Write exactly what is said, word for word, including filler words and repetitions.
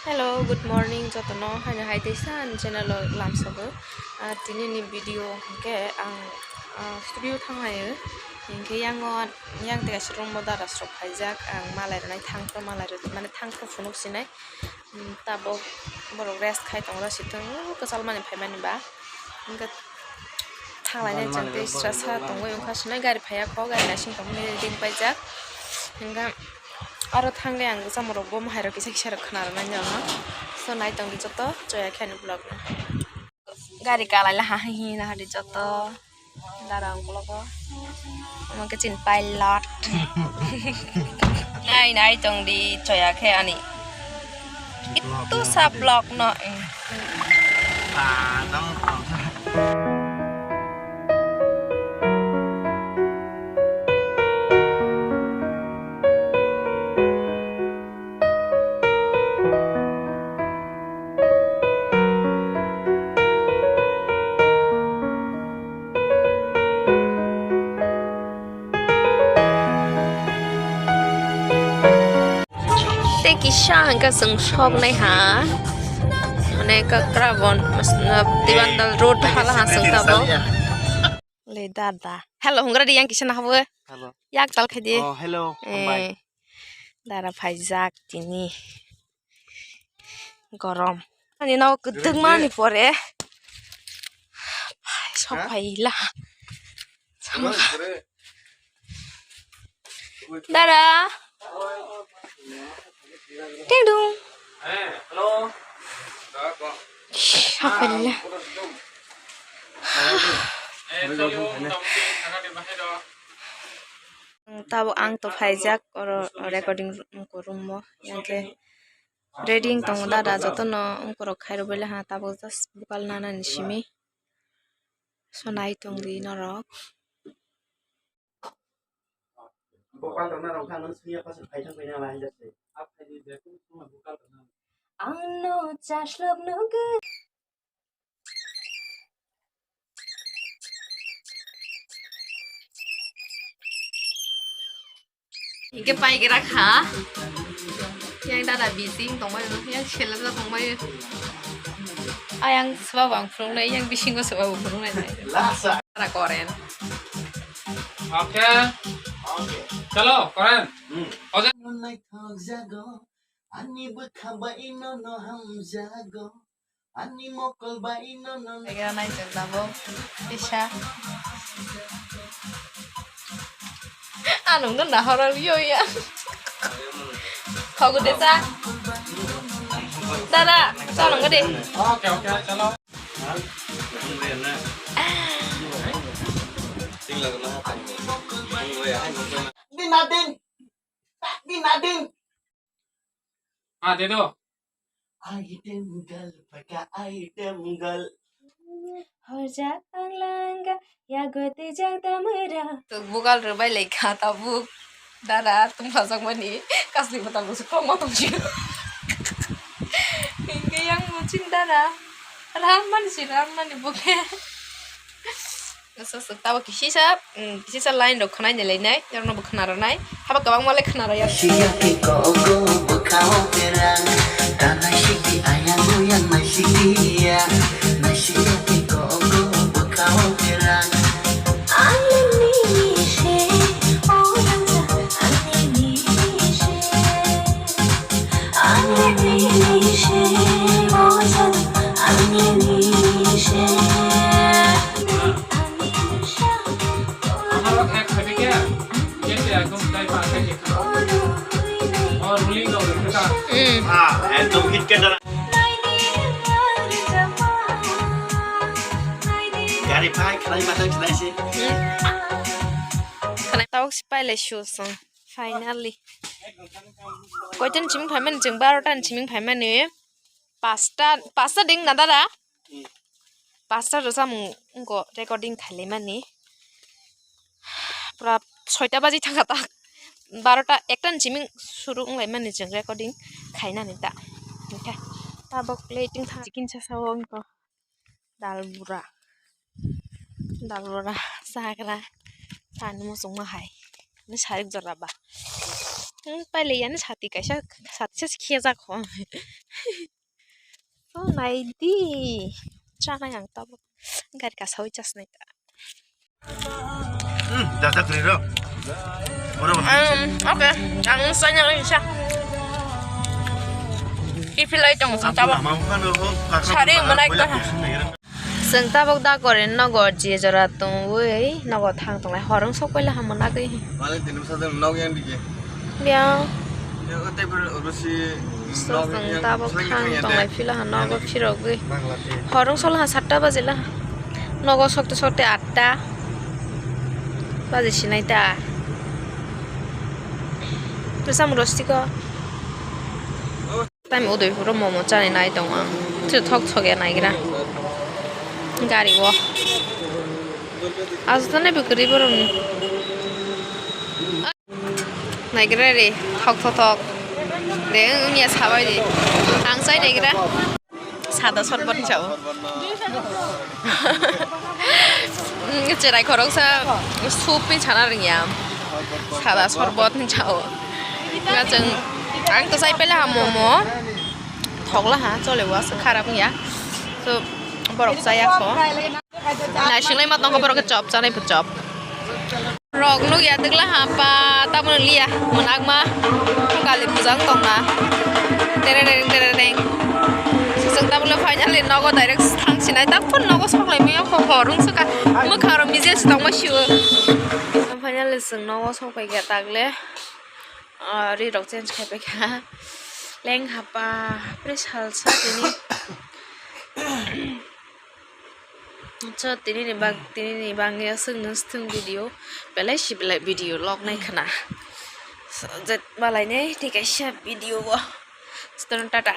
Hello, good morning jotono. Haino hai teisa ani channel o lamsogo. Ah, tini ni video hwnkhe ang, ah, studio thanglaio. Hinkhe yango, yang tei kaisa room o dara sok phaijak. Ang malai rwnai thangto, malai rw-, mane thangto phunuk sinai. Hmm, tabok borok rest khai tongo, rw si tongo, kwchal mani phaimani ba. Hinkhe thanglaina chwng tei sra sa tongwi wngkha, sinai gari phaiya kho, gari naising tongmani ring paijak. Hinkhe aro thangwi ang chamorok bo mahairok kisa kisa rok khna rwmani norokno. So nai tongdi joto choya khe ani vlog no. Gari kalai laha hi hi nahadi joto. Dara ungkologo. Omo khe chini pilot. Nai nai tongdi choya khe ani. Itu sa vlog no. Tei kisa hwnkhe chwng soknai ha, mane Kakrabon, Tibandal road hala ha chwng tabok. Le dada. Hello, hungra di yang kisa na habo. Hello. Yak tal khai di. Oh, hello. Eh, hambai. Dara phaijak tini. Gorom. Ani no kwtwk mani pore. Phai, sok phai la. Sama. Dara. Ting dung. Hello. Sok phai la. Tabuk ang to phaijak oro recording room o, yang khe ready wng tongo dada, jotono wngkorok khairok bai laha, tabuk just bokal nanani simi. So nai tongdi norok. Ang no chaslok nugwi. Hingke pai gira kha. Yang dada bising tongbai, yang selajak tongbai. Ayang swbabo ang phunuknai, yang bisingo swbabo phunuknai. Lasa. Dara koren. Okay. Okay. Chalo, koren. Hmm. Oja. Ani bwkha bai nono hamjago, ani mokol bai nono. Lega naijak tabuk kisa. Anung no nahoro yo ya. Khogu de sa. Dada, sa nung de. Okay, okay, chalo. Din na din. Din na din. Ah, de do. Item girl, paka item girl. Horjak ang langga, yago twijak damra. Tuk bokal rwbai lai kha tabuk. Dada, tum phajak mani, kasni mata busu kong ma tong si. Hingke yang muchin dada. Ram mani si, ram mani buke. Asa asa tabo kisisa, mm, kisisa line rok khwnai ni lainai, norokno bo khwna rwnai. Habo kwbangma le khwna rwya. Siyaki kogo bwkhao berang, ta naisiki ayang uyang naisiki ya, naisiyaki kogo bwkhao berang. Ani ni se, o rang, ani ni se. Ani ni se, o rang, ani ni se. Hmm. Ah, ekdom KitKat dara. Gari phai khlai ma thang khlai se. Hmm. Khwnai tabuk si pailai su song. Finally. Koitan chiming phaimani chwng, barota ni chiming phaimani. Pasta, pasta ding na dada? Hmm. Pasta rw samung wngkha recording khailaimani. Pura soita baji thangkha ta. Barota ekta ni chiming suru wnglaimani chwng recording khainani ta. Hingkhe tabok le ting thang chicken sa sao wngkha. Dal bura. Dal bura chagra. Chani muchungma hai. Ni sarik jora ba. Hmm, pailai yani sati kaisa, sati se khiya jak ho. Oh, nai di. Chanai ang tabuk. Gari kasawi chasnai ta. Hmm, dada kri ro. Oro. Um, okay. Ang sanya kaisa. Ipilai tong sa tabuk. Sari manai ka. Chwng tabuk da kore nogo je jora tongwi nogo thang tonglai, hor wng sok paila hamo nagwi. Malik tini bwsa tong nog yang dikhe. Bia. Ya, o tei bwrwi oro si. So, nog chwng yang tabuk soi thang thang ya tonglai de. Phila ha nogo phirogwi. Bangla te. Hor wng sola ha satta baji la. Nogo sokte sokte atta baji sinai ta. Bwsa muro siko. Tamo Udaipuro momo chani nai tongo ang. Siro thok thok ya naigra. Gari o. Aswk nai bwkri borokni. Naigra re thok thok thok. De wng ya sabai de. Ang chai naigra. Sada sorbot chao. Cherai khoroksa soup ni sana rwngya. Sada sorbot ni chao. Nga chwng ang to chai pela ha momo. Thokla ha chole wa se kharap ya. So borok chaya kho. Nai singlai ma tongkha borok chop chanai phu chop. Rok nukya twkla ha pa tabuk liya mwnakma kali puja wng tongna. Terereng terereng. Chwng tabuk le finally nogo direct thang sinai tabuk nogo soklai maya kho hor wng swkha. Mwkhang rok mijil se tongma sio. Finally chwng nogo sokphaikha tagle. Ah, ri rok change khai paikha. Leng hapa pre salsa tini. Acha tini ni bag tini ni bangya sung nung sung video. Belai si belai video log nai khna. So, jet balai ne tikaisa video bo. Ston tata.